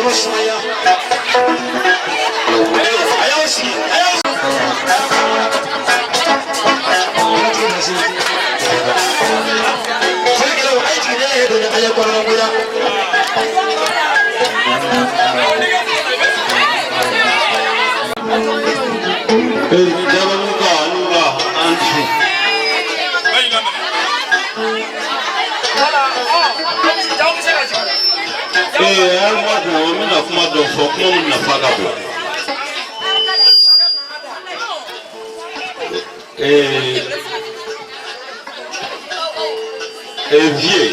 Kɔnɔ sumaya. A y'aw sigi, a y'aw sigi. Fɔlikɛlaw, a ye jigin ne ye don a ye kɔnɔgoya. Jababuka anuga ansu. Ee, an b'a dɔn an bɛna kuma dɔ fɔ, kuma min nafa ka bon. Ee, ee vieux,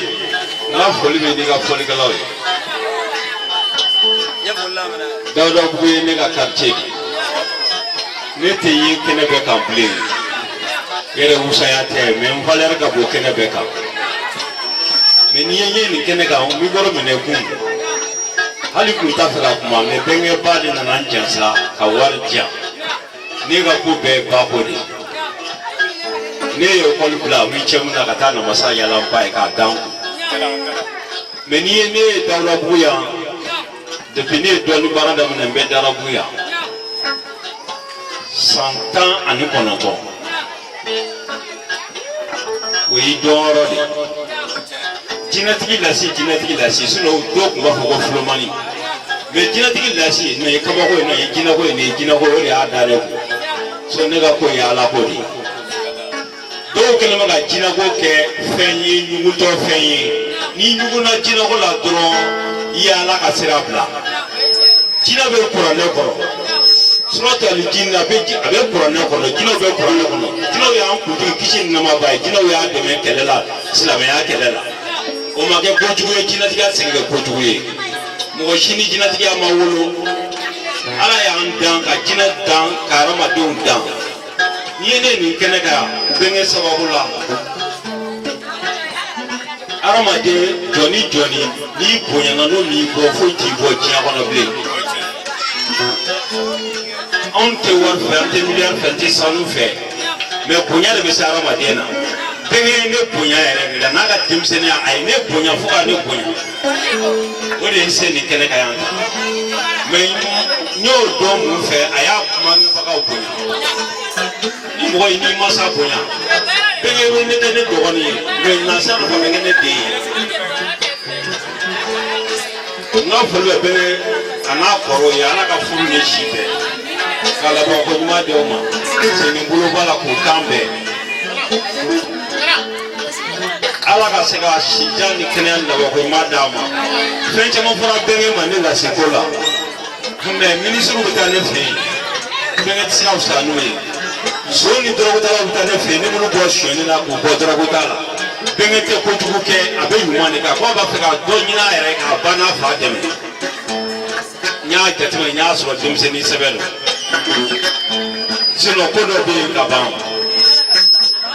n ka foli bɛ n'i ka fɔlikɛlaw ye. Dawudabugu ye ne ka quartier de ye. Ne tɛ ye kɛnɛ bɛɛ kan bilen. Yɛrɛ wusaya tɛ, mais n valeur ka bon kɛnɛ bɛɛ kan. Mais n'i ye n ye nin kɛnɛ kan, n b'i kɔrɔ minɛ kun. Hali kun t'a fɛ ka kuma, mais bɛnkɛba de nana n jansa ka wari di yan. Ne ka ko bɛɛ ye bako de ye. Ne ye ekɔli bila huitième na ka taa namasa yala n ba ye k'a da n kun. Mais n'i ye ne ye Dawudabugu yan, depuis ne ye dɔɔni baara daminɛ, n bɛ Dawudabugu yan san 19. O y'i dɔnyɔrɔ de ye. Jinɛtigi lasi, jinɛtigi lasi, sinon dɔw tun b'a fɔ ko filomani. Mais jinɛtigi lasi, nin ye kabako ye, nin ye jinɛko ye, nin ye jinɛko ye, o de y'a da ne kun. So ne ka ko ye Ala ko de ye. Dɔw kɛlen bɛ ka jinɛko kɛ fɛn ye, ɲugutɔ fɛn ye. N'i ɲugunna jinɛko la dɔrɔn, i ye Ala ka sira bila. Jinɛ bɛ kuranɛ kɔrɔ. Suratu alijinɛ, a bɛ a bɛ kuranɛ kɔnɔ, jinɛw bɛ kuranɛ kɔnɔ. Jinɛw y'an kuntigi kisi ni nɛɛma b'a ye, jinɛw y'a dɛmɛ kɛlɛ la, silamɛya kɛlɛ la. O ma kɛ kojugu ye, jinɛtigiya tɛ se ka kɛ kojugu ye. Mɔgɔ si ni jinɛtigiya ma wolo. Ala y'an dan ka jinɛ dan ka hadamadenw dan. N'i ye ne nin kɛnɛ kan yan, bɛnkɛ sababu la, hadamaden jɔni jɔni n'i bonyana n'o m'i bɔ, foyi t'i bɔ diɲɛ kɔnɔ bilen. Anw tɛ wari fɛ, an tɛ miliyari fɛ, an tɛ sanu fɛ, mais bonya de bɛ se hadamaden na. Bɛnkɛ ye ne bonya yɛrɛ de la n'a ka denmisɛnninya, a ye ne bonya fo ka ne bonya. O de ye n se nin kɛnɛ kan yan tan. Mais n y'o dɔn mun fɛ? A y'a kumakɛbagaw bonya. Ni mɔgɔ ye n'i masa bonya, bɛnkɛ bɛ ne kɛ ne dɔgɔnin ye, mais nasa nafa bɛ kɛ ne den ye. N ka foli bɛ bɛnkɛ a n'a kɔrɔw ye, Ala ka furu ni si bɛɛ ka laban ko ɲuman di aw ma. Sen ni bolo b'a la k'u kan bɛn. Ala ka se ka si jan ni kɛnɛya ni labanko ɲuman d'a ma. Fɛn caman fɔra bɛnkɛ ma ne lasiko la, mais minisiriw bɛ taa ne fɛ yen, bɛnkɛ tɛ se ka fisaya n'o ye. Zon ni dɔrɔgutalaw bɛ taa ne fɛ yen, ne b'olu bɔ sonyɛni la k'u bɔ dɔrɔguta la. Bɛnkɛ tɛ kojugu kɛ, a bɛ ɲuman de kɛ. A ko a b'a fɛ ka dɔ ɲini a yɛrɛ ye k'a ba n'a fa dɛmɛ. N y'a jateminɛ, n y'a sɔrɔ denmisɛnnin sɛbɛ don. Sinon ko dɔ bɛ yen ka ban.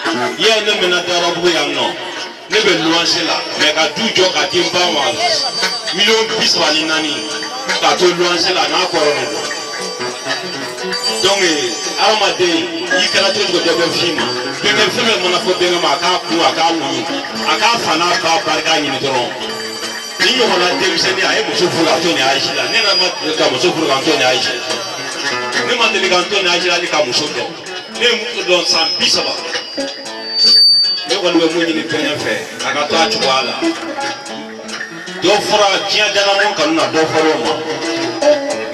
I y'a ye ne mɛnna Dawudabugu yan nɔ, ne bɛ luwanse la, mais ka du jɔ ka di n ba ma 34 miliyɔn k'a to luwanse la, n'a kɔrɔ de don. Donc hadamaden i kɛra cogo cogo, dɔ bɛ f'i ma. Bɛnkɛ fɛn fɛn mana fɔ bɛnkɛ ma, a k'a kun, a k'a muɲu, a k'a fa n'a ba barika ɲini dɔrɔn. Ni ɲɔgɔnna denmisɛnnin, a ye muso furu ka to nin âge la. Ne yɛrɛ ma deli ka muso furu ka n to nin âge la. Ne ma deli ka n to nin âge la hali ka muso dɔn. Ne ye muso dɔn san 30. Ne kɔni bɛ mun ɲini bɛnkɛ fɛ, a ka to a cogoya la. Dɔ fɔra diɲɛ danamɔ kanu na, dɔ fɔra o ma.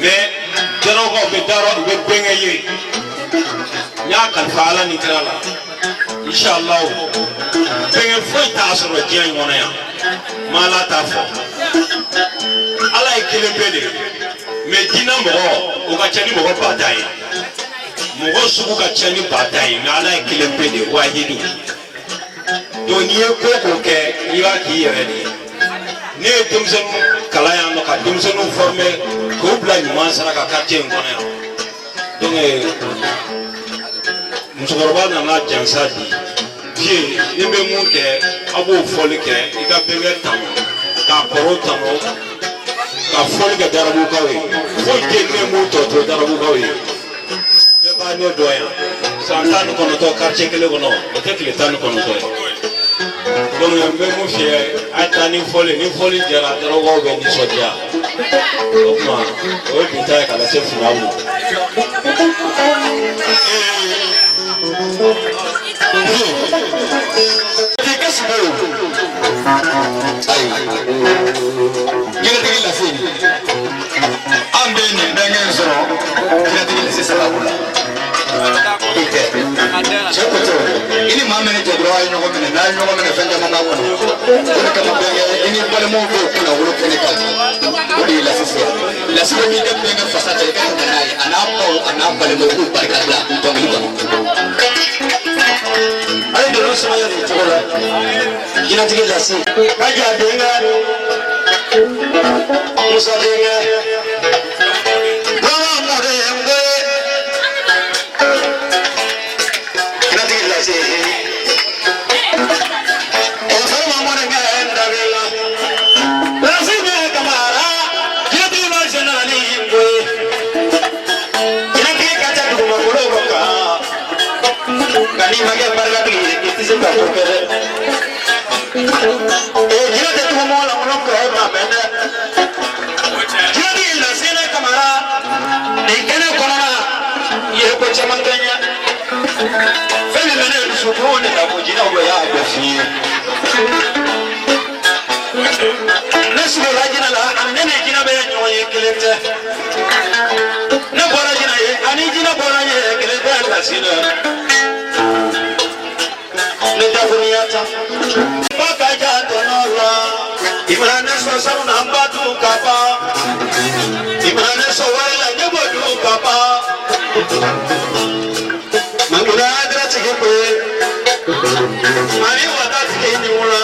Mais dannakaw bɛ dara, u bɛ bɛnkɛ ye. N y'a kalifa Ala ni kira la. Inshallah, bɛnkɛ foyi t'a sɔrɔ diɲɛ in kɔnɔ yan. Ma Ala t'a fɔ. Ala ye kelen pe de ye. Mais jinɛ mɔgɔ, o ka ca ni mɔgɔ 10 000 ye. Mɔgɔ sugu ka ca ni 10 000 ye, mais Ala ye kelen pe de ye, wahidu. Donc n'i ye ko ko kɛ, i b'a k'i yɛrɛ de ye. Ne ye denmisɛnninw kalan yan nɔ, ka denmisɛnninw former k'u bila ɲuman sira kan quartier in kɔnɔ yan. Donc musokɔrɔba nana jansa di. Vieux, ni bɛ mun kɛ, a b'o fɔli kɛ, i ka bɛnkɛ tanu, k'a kɔrɔw tanu, ka fɔli kɛ Darabukaw ye. Foyi tɛ ne m'u tɔ to Darabukaw ye. Bɛɛ b'a ne dɔn yan. San 19 quartier kelen kɔnɔ, o tɛ tile 19 ye. Donc n bɛ mun f'i ye, a ye taa ni fɔli, ni fɔli jɛra dɔrɔn bɛ nisɔndiya. O tuma o ye bi ta ye ka lase fila ma. Jinɛtigi lase an bɛ nin bɛnkɛ in sɔrɔ jinɛtigi lase sababu la. I tɛ cɛ ko tɛ o, i ni maa min jɛ dɔrɔn a ye ɲɔgɔn minɛ, n'a ye ɲɔgɔn minɛ fɛn caman b'a kɔnɔ. O de kama bɛnkɛ i ni balimaw bɛ kunna wolo kɛnɛ kan, o de ye lase se. Lase bɛ min kɛ bɛnkɛ fasa da i ka na n'a ye, a n'a baw a n'a balimaw k'u barika bila dɔnkili kɔnɔ. A ye dɔlɔ sumaya nin cogo la. Jinɛtigi lase Kaja denkɛ, Musa denkɛ, Baba mɔden n ko jinɛtigi lase. O fɛn ma mɔden kɛ n dabe la. Lase bɛ kamara, jinɛtigi ma se na ni n ko ye. Jinɛtigi ka ca dugumakolo kɔ kan. Nka n'i ma kɛ barikatigi ye, i tɛ se ka ko kɛ dɛ. Ee jinɛ tɛ tugu mɔgɔ la kɔnɔ kɔ ma mɛn dɛ. Jinɛtigi Lasina Kamara, nin kɛnɛ kɔnɔna i ye ko caman kɛ n ye. Fɛn min bɛ ne dusukun de la ko jinɛw bɛ y'a bɛɛ f'i ye. Ne sigila jinɛ la ani ne ni jinɛ bɛ ɲɔgɔn ye kelen tɛ. Ne bɔra jinɛ ye ani jinɛ bɔra n ye kelen tɛ Lasina. Ne dafoniya ta. Ba ka ja tɔnɔ la. I mana ne sɔn sanu na n b'a dun ka ban. I mana ne sɔn wari la ne b'o dun ka ban. Mankuna dira tigi ko ye. Mali wata tigi ni wula.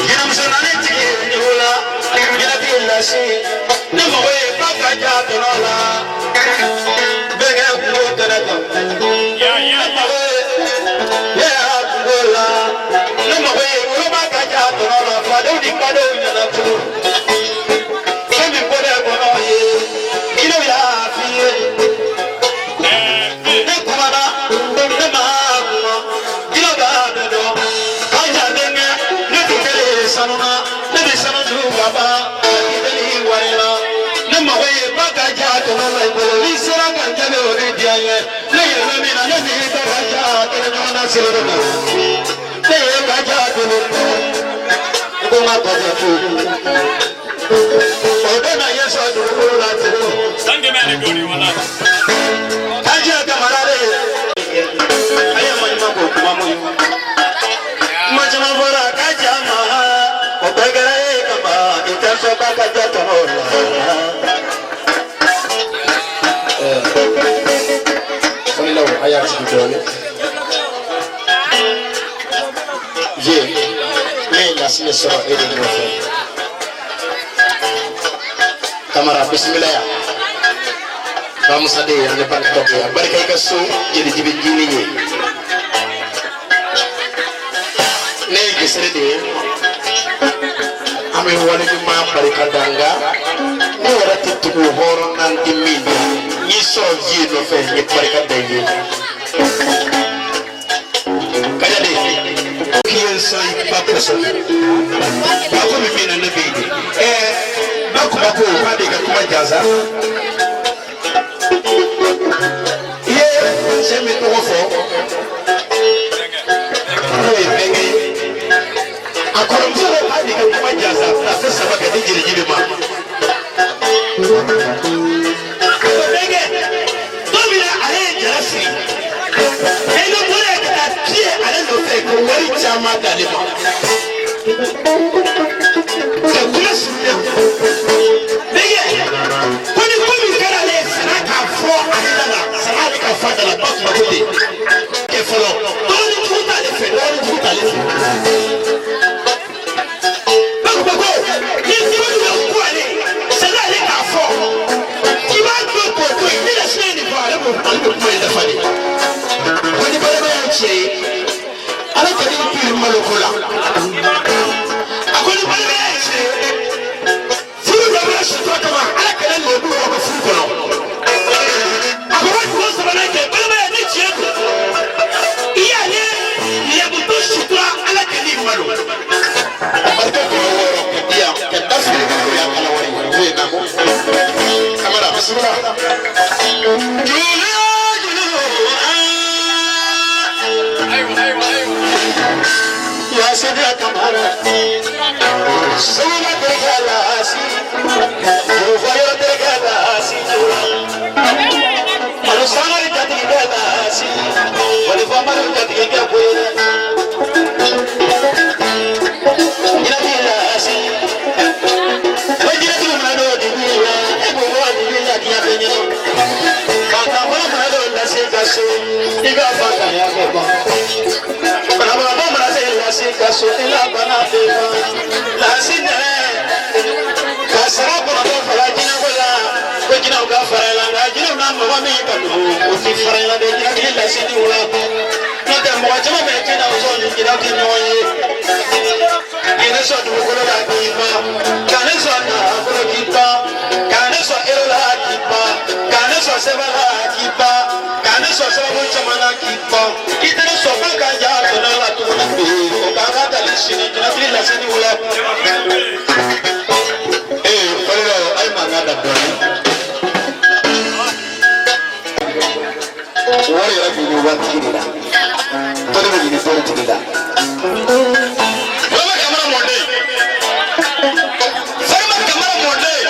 Jinɛmuso naani tigi ni wula. Jinɛtigi lase. Ne mago ye ba ka ja tɔnɔ la. Bɛnkɛ kungo kɛnɛ kan. Ne mago ye ne y'a kungo la. Ne mago ye woloba ka ja tɔnɔ la. Fadenw ni badenw ɲɛna tunu. Fɛn min bɔra kɔnɔ ye, jinɛw y'a f'i ye. Ne kumana, ne ma kuma, jinɛw b'a bɛɛ dɔn. Kaja denkɛ, ne tun kɛlen sanu na, ne bɛ sanu dun ka ban, a ti deli wari la. Ne mago ye ba ka ja tɔnɔ la i bolo, n'i sera ka n jaabi o bɛ diya n ye. Ne yɛrɛ min na, ne ni ba ka ja kɛlɛ ɲɔgɔn na sira de kan. Ne ye ka ja tɔnɔ, n ko n ka kɔfɛ ko. O bɛ na ye sɔrɔ dugukolo la tugun. San kɛmɛ yɛrɛ dɔɔnin wala. Kaja Kamara de, a ye maɲuman ko kuma mun ye. Kuma caman fɔra Kaja ma, o bɛɛ kɛra e kama, i tɛ sɔn ba ka ja tɔnɔ la. Fɔlilaw a y'a sigi dɔɔnin. Vieux, ne ye Lasine sɔrɔ e de nɔfɛ. Kamara bisimila yan. Bamusa de ye ne barika de ye. A barika i ka so jeli jibi jini ye. Ne ye gesere de ye. An bɛ waleɲuman barika da nka ne yɛrɛ tɛ tugu hɔrɔn na di min na. N y'i sɔrɔ vieux nɔfɛ n ye barika da i ye. Kaja de, k'i ye n sɔn i ba kosɔn. Ba ko min na ne bɛ yen de. Ɛɛ ba kuma ko k'a b'i ka kuma jansa. I ye cɛ min tɔgɔ fɔ n'o ye bɛnkɛ ye. A kɔrɔmuso ko k'a b'i ka kuma jansa tafe saba ka di jeli ma. Ko bɛnkɛ don min na ale ye jala siri. E bɔra yen ka taa tiɲɛ ale nɔfɛ ka wari caman d'ale ma. Ka kuma surunya. Bɛnkɛ ko ni ko min kɛra ale ye sara k'a fɔ ale da la, sara ale ka fɔ a da la, ba kuma ko ten. Kɛ fɔlɔ, dɔgɔnin jugu t'ale fɛ, dɔgɔnin jugu t'ale fɛ. Ba kuma ko ni dɔgɔnin bɛ ku ale, sara ale k'a fɔ. I b'a dɔn k'o to yen, ne Lasina ye nin fɔ, ale b'o ale bɛ kuma in dafa de. Ko ni balimaya ye tiɲɛ ye, ala ka n'i to maloko la. A ko ni balimaya ye tiɲɛ ye, furu Bisimila. Ya Sidra Kamara, Sula Tergalasi, Rufayo Tergalasi, Marusana Tergalasi, Walifamaru Tergalasi, Jinati Wajiratu Mado Diwa, Ebuwa Diwa Diwa, Kata Mado Lasi Kasu, Iga Faka Yakoba. Kaso ila bana fema la sine kasara ko fara jina ko la ko jina ka fara la nka jina na mɔgɔ min ka don o ti fara la dɛ jina k'i lase ni wula n'o tɛ mɔgɔ caman bɛ jina o sɔn ni jina tɛ ɲɔgɔn ye k'i ne sɔn dugukolo la k'i ban ka ne sɔn nafolo k'i ban ka ne sɔn ero la k'i ban ka ne sɔn sɛbɛn la k'i ban ka ne sɔn sababu caman na k'i ban i tɛ ne sɔn fo ka ja tɔnɔ la tuguni o k'an ka tali sini jinatigi lase ni wula. Ee fɔlɔ a ye mankan da dɔɔnin. Wari yɛrɛ bɛ ɲini waritigi de la tɔli bɛ ɲini tɔlitigi la. Farima Kamara mɔden, Farima Kamara mɔden,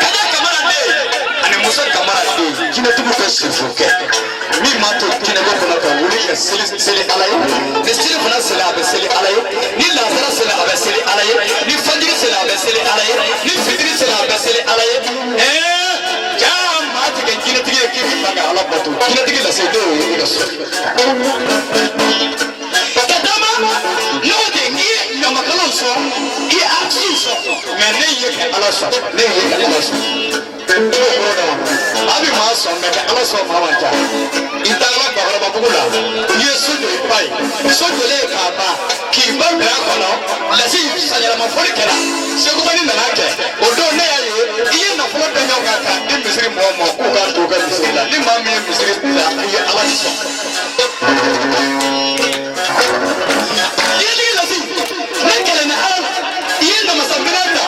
Kaja Kamara den ani Musa Kamara den jinɛtigiw ka sirifo kɛ min b'a to jinɛko kɔnɔ ka wuli ka seli seli Ala ye ni seli fana seli a bɛ seli Ala ye ni lansara seli a bɛ seli Ala ye ni fajiri seli a bɛ seli Ala ye ni fitiri seli a bɛ seli Ala ye jaa maa ti kɛ jinɛtigi ye k'i bɛ ban ka Ala bato jinɛtigi lase dɔw ye i ka so. Ka taama n'o tɛ n'i ye ɲamakalaw sɔn i ye artisiw sɔn mɛ ne ye ka Ala sɔn ne ye ka Ala sɔn. A bɛ maa sɔn mɛ ka Ala sɔn maa man ca. I taara Bakɔrɔbabugu la i ye so jɔ i ba ye so jɔlen k'a ban k'i ba bila a kɔnɔ lasi sanyɛlɛma fɔli kɛra Sekubani nana kɛ o don ne y'a ye i ye nafolo da ɲɔgɔn kan k'a di misiri mɔgɔw ma k'u k'a to u ka misiri la ni maa min ye misiri bila i ye Ala de sɔn. Jinɛtigi lasi ne kɛlɛ ni Ala la i ye namasa minɛn ta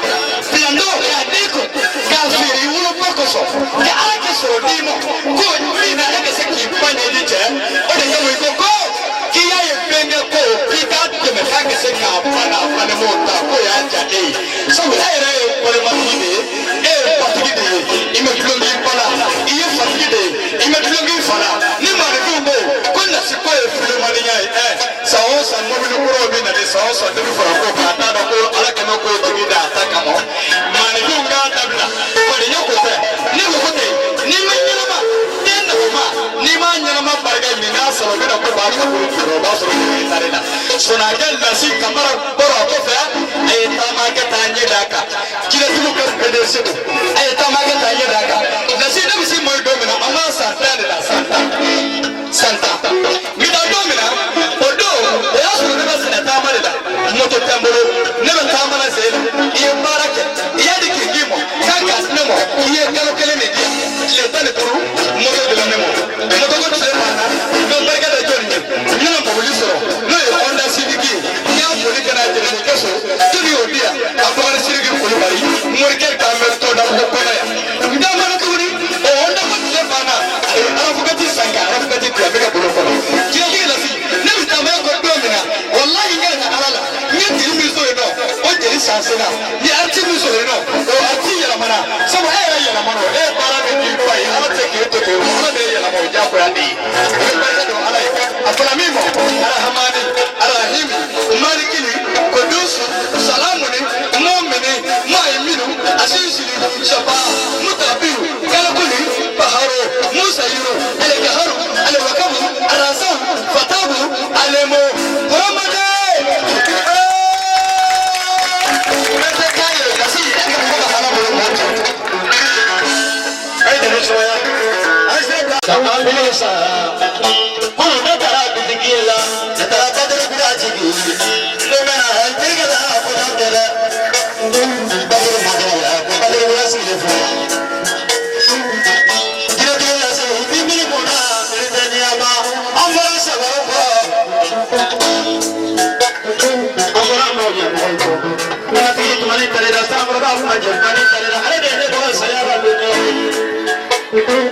bilando k'a den kun k'a feere i woloba kosɔn ka Ala kɛ sɔrɔ d'i ma ko min na e bɛ se k'i ba ɲɛji cɛ o de kama i ko ko k'i y'a ye bɛnkɛ ko k'i k'a dɛmɛ k'a ka se k'a ba n'a balimaw ta k'o y'a ja e ye sabu e yɛrɛ ye balimatigi de ye e ye batigi de ye i ma dulon k'i ba la i ye fatigi de ye i ma dulon k'i fa la ni maaninfinw ko ko lasi ko ye filimaniya ye san o san mobili kuraw bɛ na de san o san dɔ bɛ fara ko kan a t'a dɔn ko Ala kɛmɛ k'o tigi da a ta kama maaninfinw k'a dabila fadenya ko tɛ ne ko ko ten n'i ma ɲɛnama den nafama n'i ma ɲɛnama barika ɲini n'a sɔrɔ o bɛna ko b'a farikolo jɔyɔrɔ o b'a sɔrɔ ɲɛgɛn ta de la Sonakɛ lasi Kamara bɔra o kɔfɛ a ye taamakɛ taa ɲɛ d'a kan jinɛtigiw ka PDC don a ye taamakɛ taa ɲɛ d'a kan lasi ne bɛ se mɔ don min na an b'a san 10 de la san 10 san 10 n bɛ taa don min na o don o y'a sɔrɔ ne bɛ sɛnɛ taama de la moto tɛ n bolo ne bɛ taama la sen na i ye baara kɛ i y'a di kiriki ma k'a ka di ne ma i ye kalo kelen de di yan tile 15 moto dila ne ma moto ko tile banna n bɛ barika da jɔnni ye n bɛna mobili sɔrɔ n'o ye Honda Civic ye n y'a boli ka na jɛnɛ kɛ so jɔnni y'o di yan a Bakari Sidiki Kulubali morikɛ k'an bɛ tɔ da ko kɔnɔ yan n da mana tuguni o Honda ko tile banna a ye arafukati san ka arafukati bila n bɛ ka bolo kɔnɔ jinɛtigi lasi ne bɛ taa kɔ don min na walahi n yɛrɛ ka Ala la n ye jeli min sɔrɔ yen nɔ o jeli sanse na n ye arti min sɔrɔ yen nɔ o arti yɛlɛmana sabu e yɛrɛ yɛlɛmana o e ye baara min k'i ba ye Ala tɛ k'e to ten Ala de ye yɛlɛma o diyagoya de ye o bɛ barika don Ala ye a fɔra min ma Arahamani Arahimi Malikini Kodusu Salamuni Mɔmini Maiminu Asisili Saba Mutabiru Kalakuli Baharo Musayiru Alekaharu Alewakabu Arasan Fatabu Alemo Muhammadu. Thank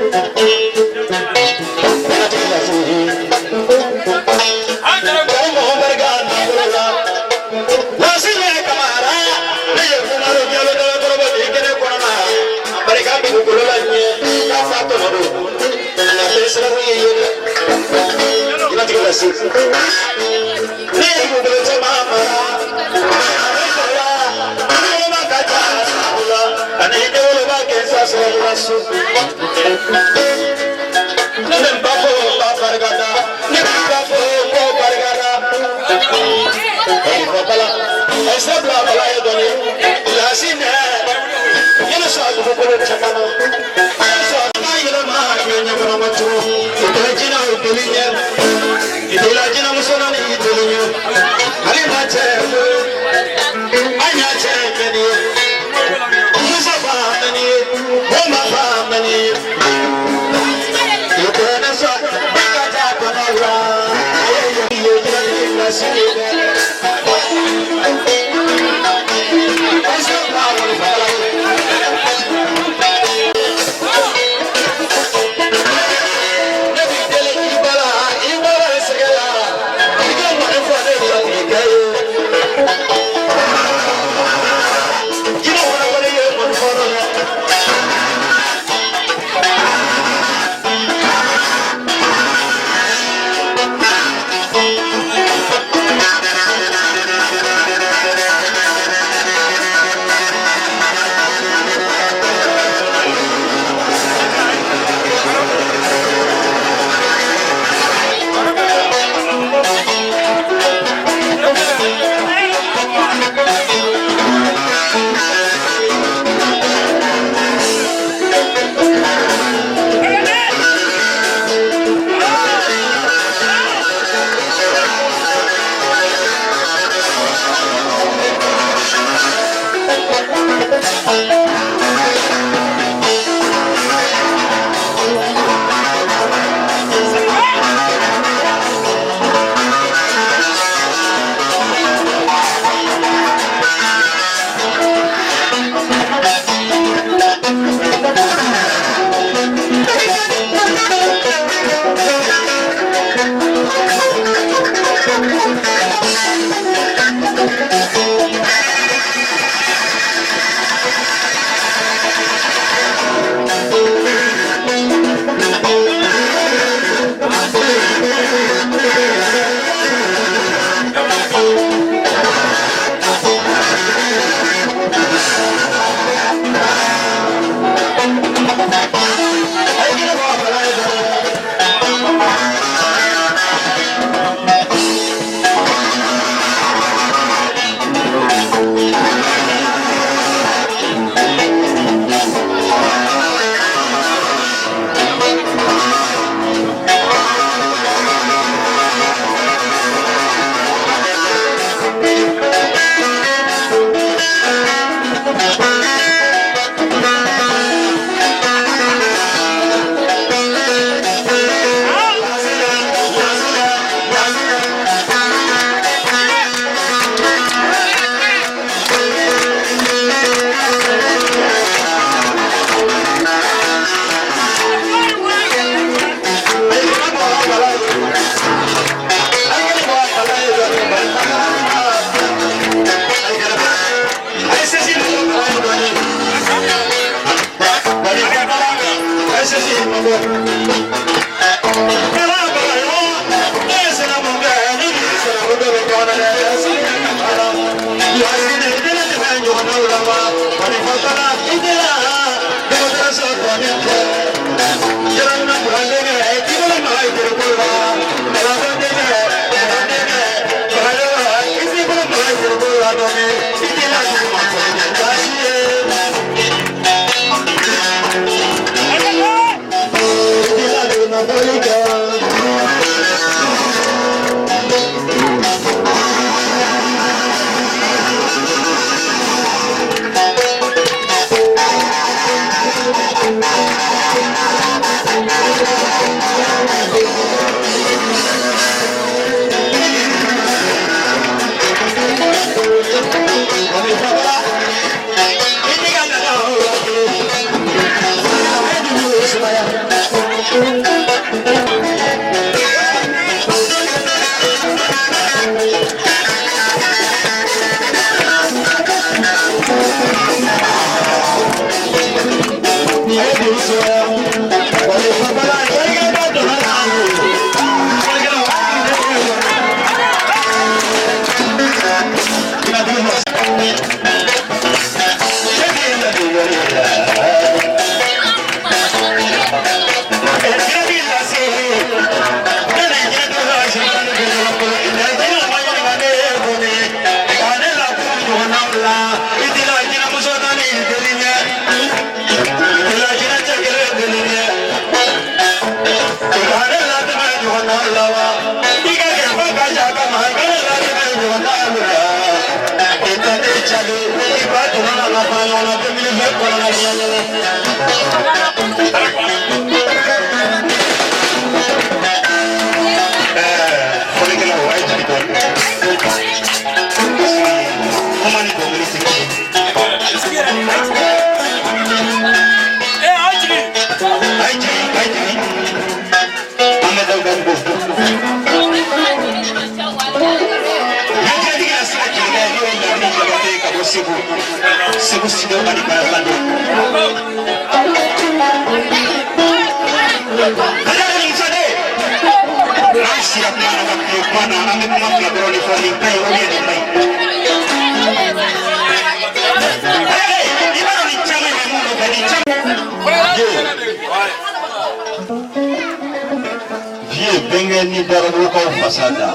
Vieux bɛnkɛ ni darabukaw fasa da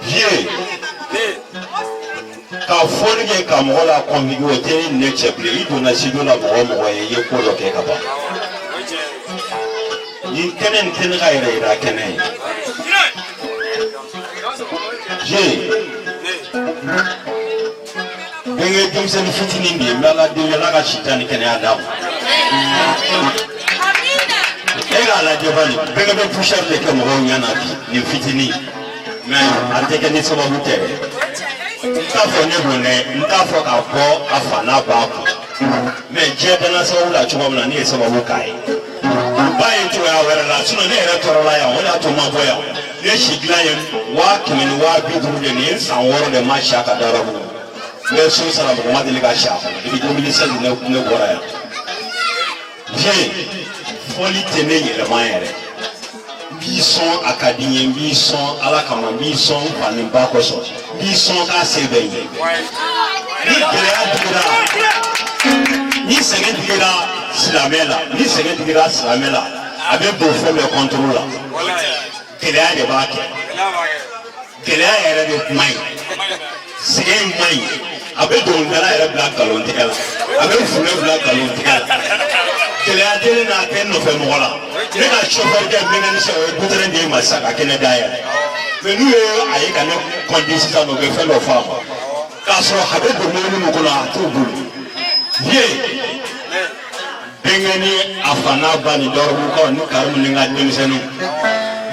vieux ka fɔli kɛ ka mɔgɔ la kɔnfigi o tɛ ne cɛ bilen i donna studio la mɔgɔ o mɔgɔ ye i ye ko dɔ kɛ ka ban nin kɛnɛ nin tɛ ne ka yɛrɛ yira kɛnɛ ye vieux bɛnkɛ denmisɛnnin fitinin de ye n bɛ ala deli ala ka si tan ni kɛnɛya d'a ma. E k'a lajɛ bani bɛnkɛ bɛ poussière de kɛ mɔgɔw ɲɛ na bi nin fitinin mais a tɛ kɛ ni sababu tɛ dɛ. N t'a fɔ ne don dɛ, n t'a fɔ k'a bɔ a fa n'a ba kun mais diɲɛ danna sababu la cogo min na ne ye sababu k'a ye. Ba ye cogoya wɛrɛ la sinon ne yɛrɛ tɔɔrɔla yan o de y'a to n ma bɔ yan. Ne si dilan ye 150,000 de nin ye san 6 de ma si a ka darabu. N bɛ so sara mɔgɔ ma deli ka si a kɔnɔ depuis 2016 ne bɔra yan. Vieux fɔli tɛ ne yɛlɛma yɛrɛ. N b'i sɔn a ka di n ye, n b'i sɔn ala kama, n b'i sɔn n fa ni n ba kosɔn, n b'i sɔn k'a se bɛ n ye. Ni gɛlɛya digira, ni sɛgɛn digira silamɛ la, ni sɛgɛn digira silamɛ la, a bɛ don fɛn bɛɛ kɔntoro la. Gɛlɛya de b'a kɛ. Gɛlɛya yɛrɛ de man ɲi. Sɛgɛn man ɲi. A bɛ dɔnkilidala yɛrɛ bila nkalontigɛ la. A bɛ funɛ bila nkalontigɛ la. Gɛlɛya tɛ ne na, a tɛ n nɔfɛ mɔgɔ la. Ne ka chauffeur kɛ mécanicien o ye goudron de ye ma sisan ka kɛnɛ dayɛlɛ. Mais n'u ye a ye ka ne kɔndi sisan u bɛ fɛn dɔ fɔ a ma. K'a sɔrɔ a bɛ don mobili min kɔnɔ a t'o bolo. Vieux bɛnkɛ ni a fa n'a ba ni dɔrɔgukaw ni karimu ni n ka denmisɛnninw.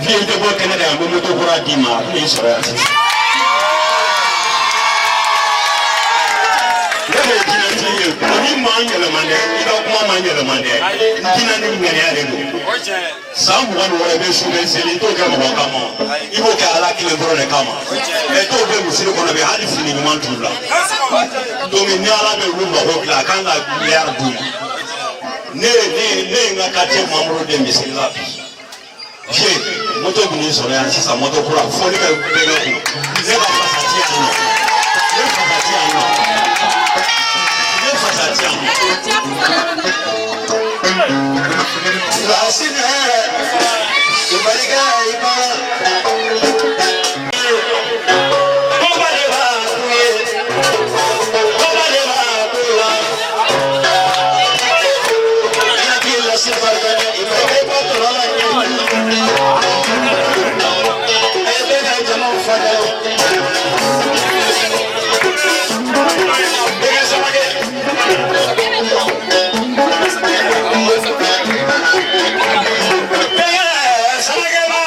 Vieux i tɛ bɔ kɛnɛ kan yan n bɛ moto kura d'i ma a bɛ n'i sɔrɔ yan sisan. Ne de ye jinɛtigi ye, ni maa yɛlɛma dɛ, i ka kuma ma yɛlɛma dɛ, n jinɛ ni ŋaniya de don. San 26 i bɛ sun bɛ seli i t'o kɛ mɔgɔ kama, i b'o kɛ ala kelen dɔrɔn de kama. Ɛ dɔw bɛ misiri kɔnɔ bi hali fini ɲuman t'u la. Donc ni ala bɛ olu mago dilan a kan ka miliyari d'u ma. Ne ye n ka quartier membre de misiri la bi. Vieux moto bɛ n'i sɔrɔ yan sisan moto kura fɔli kɛ bɛnkɛ kun. Ne ka fasa ti yan nɔ. Ne fasa ti yan nɔ. Ne fasa ti yan nɔ. Lasinɛ, i barika i ma. Kɔba de b'a k'u ye, kɔba de b'a k'u la. Ina lasi barika dɛ, i barika i ba tɔlɔ la ɲɛ. E bɛ ka jamaw fa dɛ. Bɛɛ samakɛ. Bɛɛ samakɛ ba.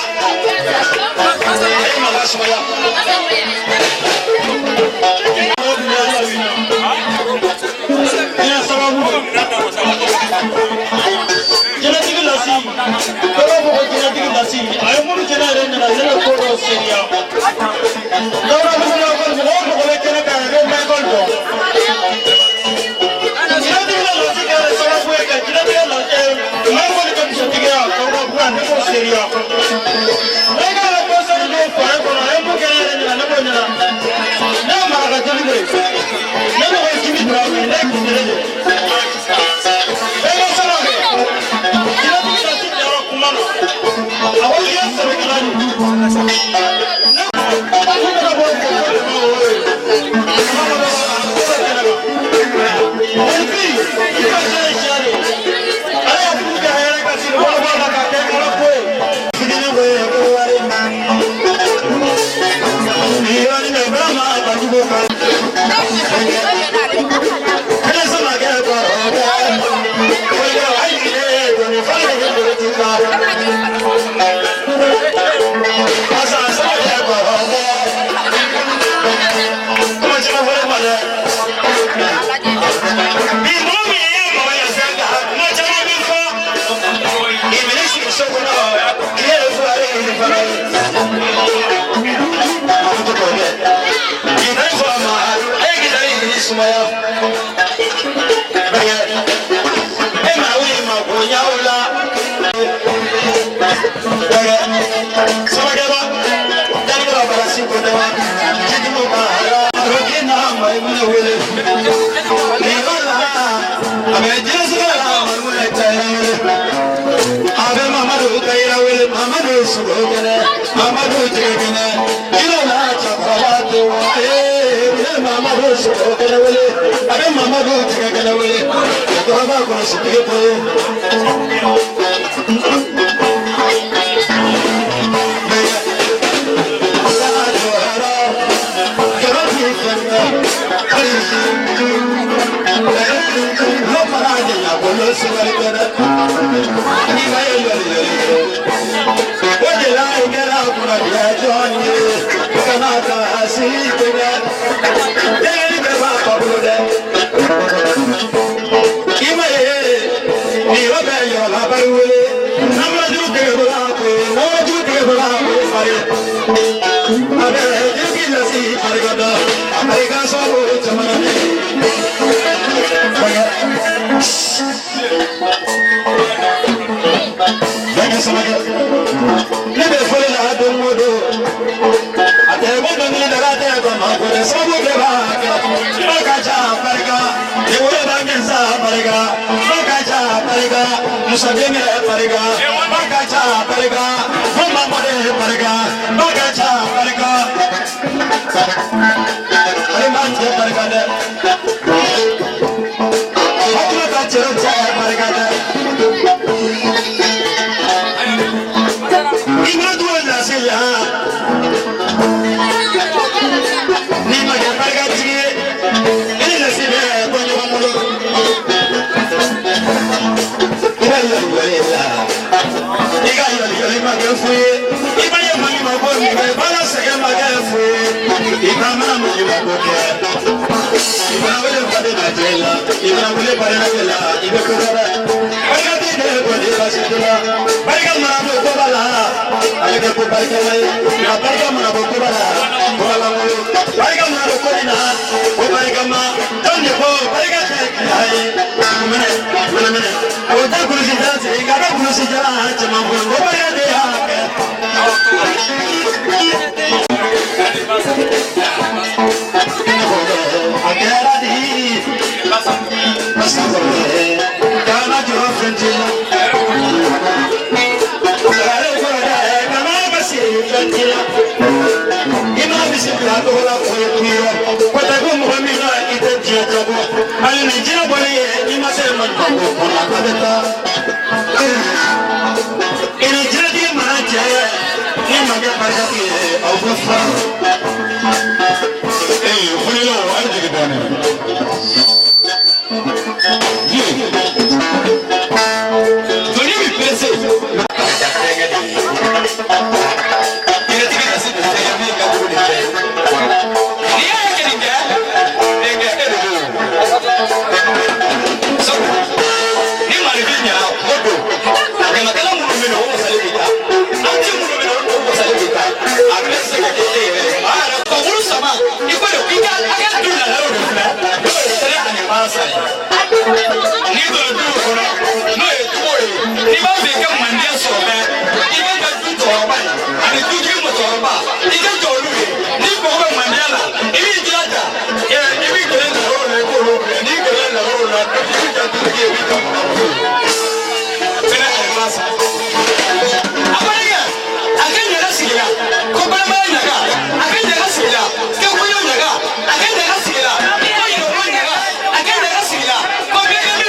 A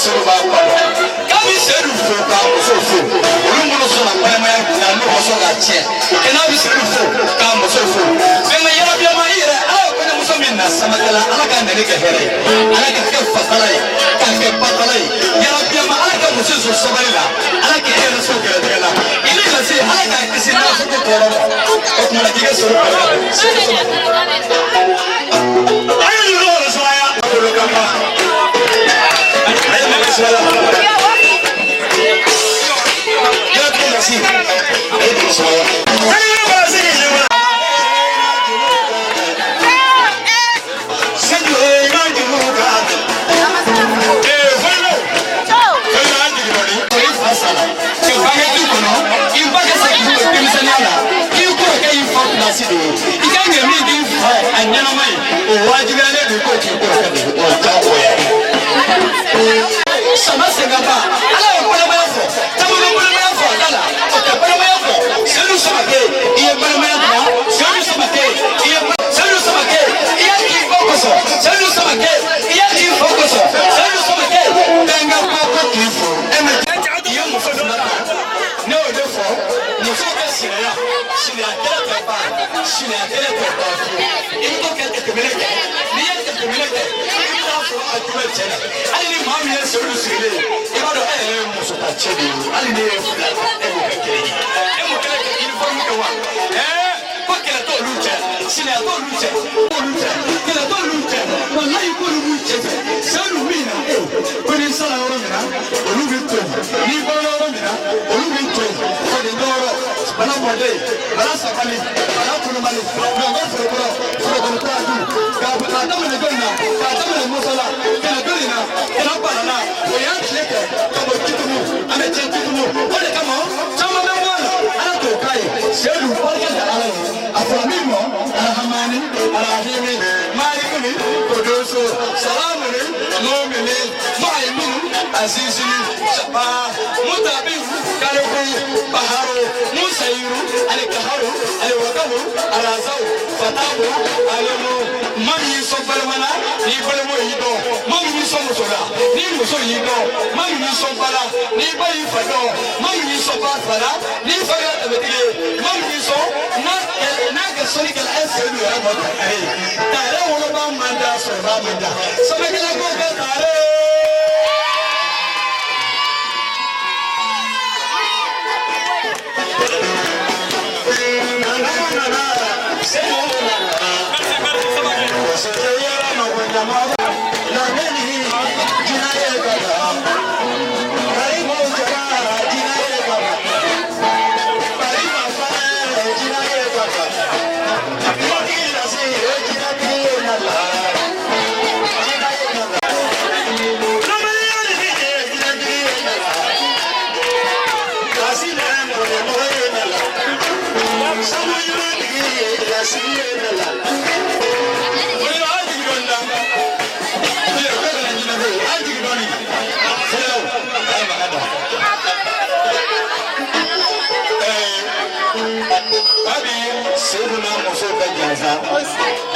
Seydou b'a ba dɔn. K'a bɛ Seydou fo k'a muso fo. Olu minnu sɔnna balimaya dilan n'u ma sɔn k'a tiɲɛ. Kɛ n'a bɛ Seydou fo k'a muso fo. Bɛnkɛ yarabilama i yɛrɛ Ala ye kɔɲɔmuso min na Samakɛla Ala k'a nɛni kɛ hɛrɛ ye. Ala k'a kɛ fasala ye. K'a kɛ batala ye. Yarabilama Ala ka muso sɔn sabali la. Ala k'e yɛrɛ sɔn gɛrɛsɛgɛ la. I ni lase Ala k'a kisi nafolo tɔɔrɔ ma. O tuma na k'i ka sɔrɔ barika don. Seydou Samake. A ye nin yɔrɔ sumaya. Bolo kama. A ye nɛgɛ sumaya. Yarabi lase. A ye nɛgɛ sumaya. A ye yɔrɔ balasi ni ɲɛma. Seydou ye n ka juru ka Ee fɔlɔ fɔlɔ an jigi dɔɔni. I fa sara k'i bange du kɔnɔ i ba ka se k'i to denmisɛnninya la k'i kɔrɔkɛ y'i fa pilasi de ye i ka ɲɛ min k'i fa ye a ɲɛnama ye o wajibiyalen don k'o k'i kɔrɔkɛ de ye o ye diyagoya ye. Sama Sengaba Ala ye balimaya fɔ caman bɛ balimaya fɔ a da la o tɛ balimaya fɔ. Seydou Samake i ye balimaya dilan. Seydou Samake i ye Seydou Samake i y'a k'i ba kosɔn. Seydou Samake i y'a k'i fa kosɔn. Seydou Samake bɛnkɛ ko ko k'i fo e ma i ye muso fila ta. Ne y'o de fɔ muso ka sinaya sinaya kɛlɛ tɛ ban sinaya kɛlɛ tɛ ban fiyewu. I bɛ to kɛ jateminɛ kɛ n'i ye jateminɛ kɛ i bɛ taa sɔrɔ a ju bɛ cɛ la. Hali ni maa min ye Seydou sigilen ye i b'a dɔn e yɛrɛ ye muso ta cɛ de ye. Hali ne ye fila ta e m'o kɛ kelen ye e m'o kɛlɛ kɛ uniforme kɛ wa ɛɛ ko kɛlɛ t'olu cɛ sinaya t'olu cɛ olu cɛ kɛlɛ t'olu cɛ walayi k'olu b'u cɛ fɛ. Seydou min na e ko n'i sara yɔrɔ min na olu bɛ to yen n'i bɔra yɔrɔ min na olu bɛ to yen fɔden dɔwɛrɛ bala mɔden bala sabali bala kulubali nɔngɔ forokɔrɔ forokɔrɔ t'a dun k'a daminɛ jɔn na k'a daminɛ musa la kɛlɛ jɔnni na kɛlɛ bala la o y'an tile kɛ ka bɔ jitumu an bɛ tiɲɛ jitumu o de kama caman bɛ bɔ a la Ala t'o k'a ye. Seydou barika da Ala ye a fɔra min ma arahamani arahimi malikuni kodoso salamuni mumini muhaiminu azizini saba mutabiru kariku baharu musayiru alikaharu aliwakabu arazaw fatabu alimu. Maa min y'i sɔn balima la n'i balima y'i dɔn maa min y'i sɔn muso la n'i muso y'i dɔn maa min y'i sɔn ba la n'i ba y'i fa dɔn maa min y'i sɔn ba fa la n'i fa kɛra danbetigi ye maa min y'i sɔn n'a ka sɔnni kɛra e Seydou yɛrɛ ma tare ye tare woloba man da sɔrɔba man da sɛbɛkɛla ko kɛ tare.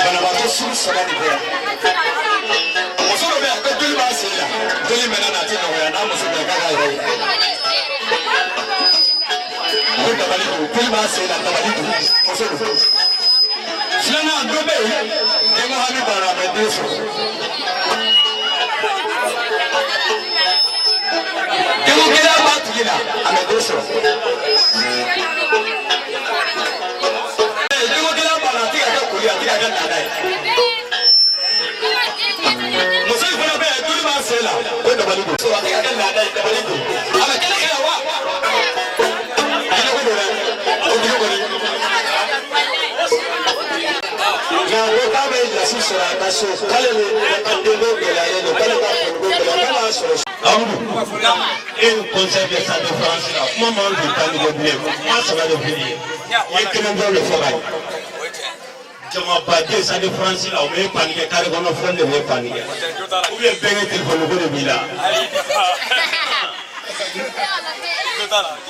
Banabaatɔ sugu saba de bɛ yan. Muso dɔ bɛ yan ko joli b'a sen la joli mɛnna na a tɛ nɔgɔya n'a muso bɛ k'a k'a yɛrɛ ye. Ko dabali don joli b'a sen la dabali don muso don. Filanan dɔ bɛ yen denko hami b'a la a bɛ den sɔrɔ. Denko gɛlɛya b'a tigi la a bɛ den sɔrɔ. Denko gɛlɛya b'a la a tɛ ka kɛ koli a tɛ ka kɛ laada ye. Muso in fana bɛ yen joli b'a sen la o dabali don. A tɛ ka kɛ laada ye dabali don. A bɛ kɛnɛ kɛ wa? Kɛnɛ ko don dɛ. O tigi kɔni. Nka ko k'a bɛ lasi sɔrɔ a ka so k'ale bɛ ka denko gɛlɛyalen don k'ale ka kɔniko gɛlɛya k'ale b'a sɔrɔ. Amudu e ye conseil kɛ Stade de France la kuma man don tan ni kɔ bilen kuma saba de f'i ye i ye kelen dɔrɔn de fɔ ka ye. Jamabaden Stade de France la o bɛ panni kɛ carré kɔnɔ fɛn de bɛ panni kɛ ou bien bɛɛ kɛ téléphone ko de b'i la.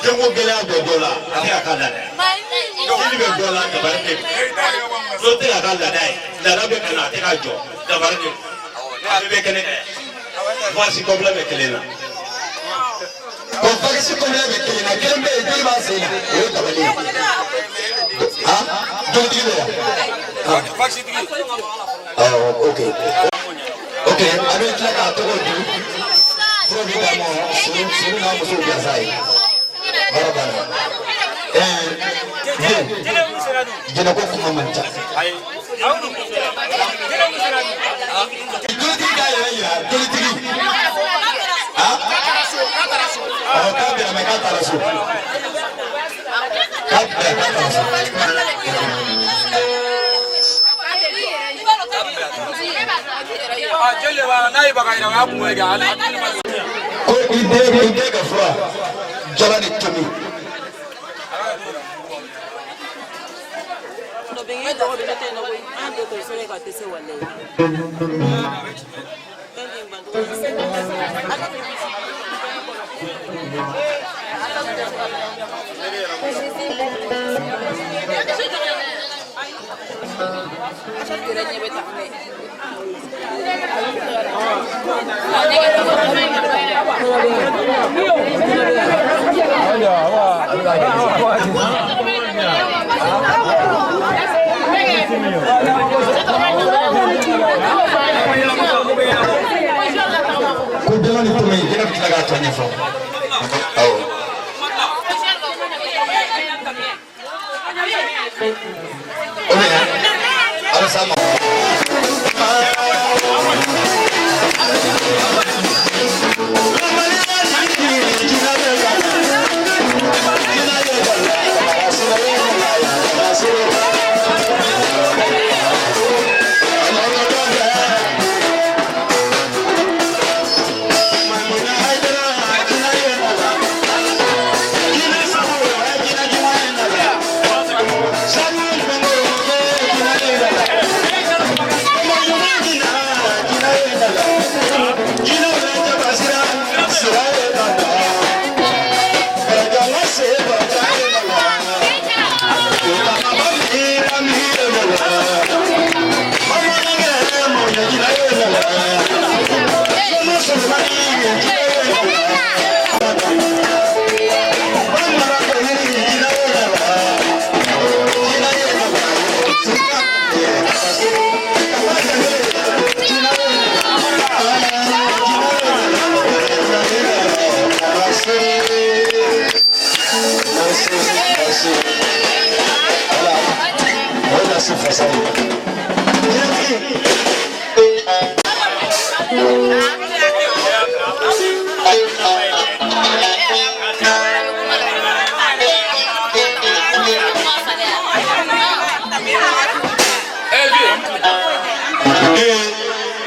Denko gɛlɛya bɛ dɔ la a tɛ ka k'a laada ye. Jeli bɛ dɔ la dabali tɛ dɔ tɛ ka k'a laada ye laada bɛ ka na a tɛ ka jɔ dabali tɛ a bɛɛ bɛ kɛnɛ kan yan. Voici complet bɛ kelen na. Ko voici complet bɛ kelen na kelen bɛ yen joli b'a sen na o ye dabali ye. Han jolitigi bɛ yan. Awɔ ok ok a bɛ tila k'a tɔgɔ di fura bɛ d'a ma suru n'a musow gansan ye baara banna. Jɛnɛko kuma man ca. Jolitigi k'a yɛrɛ yira jolitigi. Awɔ k'a bɛnna mɛ k'a taara so. K'a bɛnna k'a taara so. Ko i den ka fura jaba ni tomi. Ko jala ni tomi jɛnɛ bɛ tila k'a tɔ ɲɛfɔ. Awɔ. O bɛ na a bɛ s'a ma.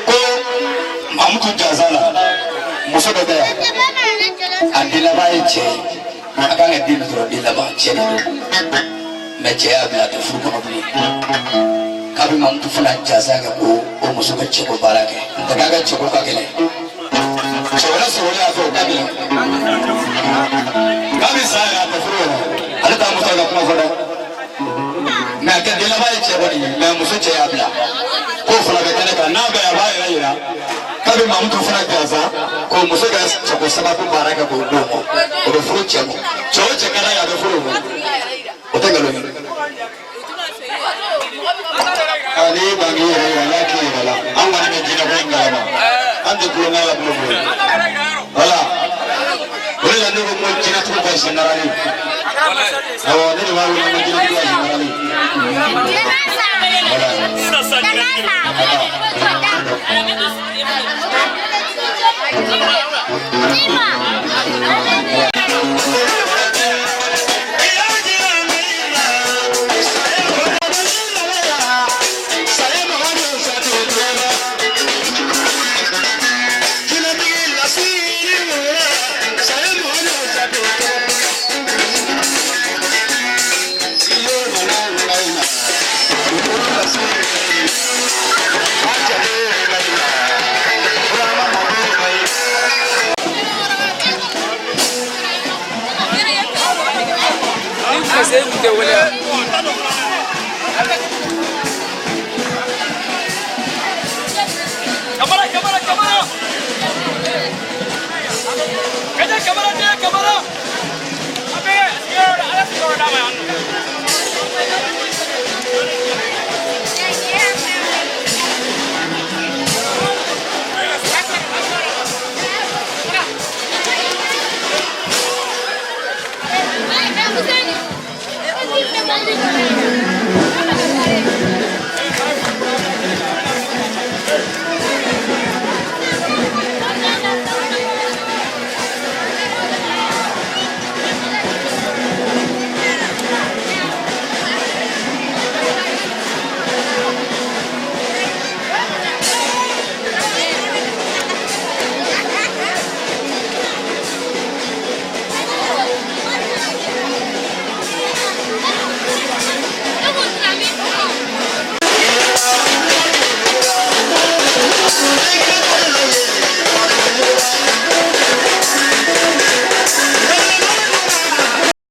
Ko Mamutu Jaza la muso dɔ bɛ yan a den laban ye cɛ ye a kan ka den min sɔrɔ den laban cɛ de don mɛ cɛ y'a bila a tɛ furu kɔnɔ bilen k'a bɛ Mamutu fana jaza kɛ ko o muso ka cɛko baara kɛ nka k'a ka cɛko ka gɛlɛn cɛ wɛrɛ sɔrɔlen a fɛ o ka gɛlɛn k'a bɛ sa yɛrɛ a tɛ furu yɛrɛ ale t'a muso ka kuma fɔ dɛ mɛ a kɛ den laban ye cɛ kɔni ye mɛ muso cɛ y'a bila k'o fana bɛ kɛnɛ kan n'a bɛ a b'a yɛrɛ yira k'a bɛ Mamutu fana gansan k'o muso ka cɛko sababu baara kɛ k'o d'o ma o bɛ furu cɛ ma cɛ o cɛ ka d'a ye a bɛ furu o ma o tɛ nkalon ye. N'i ye bange yɛrɛ yira n'a k'i yɛrɛ la an kɔni bɛ jinɛ ko in kalama an tɛ tulonkɛ la bilen koyi wala o de la ne ko n ko jinɛtigiw ka général awɔ ne de b'a wele ko jinɛtigiw ka général voilà.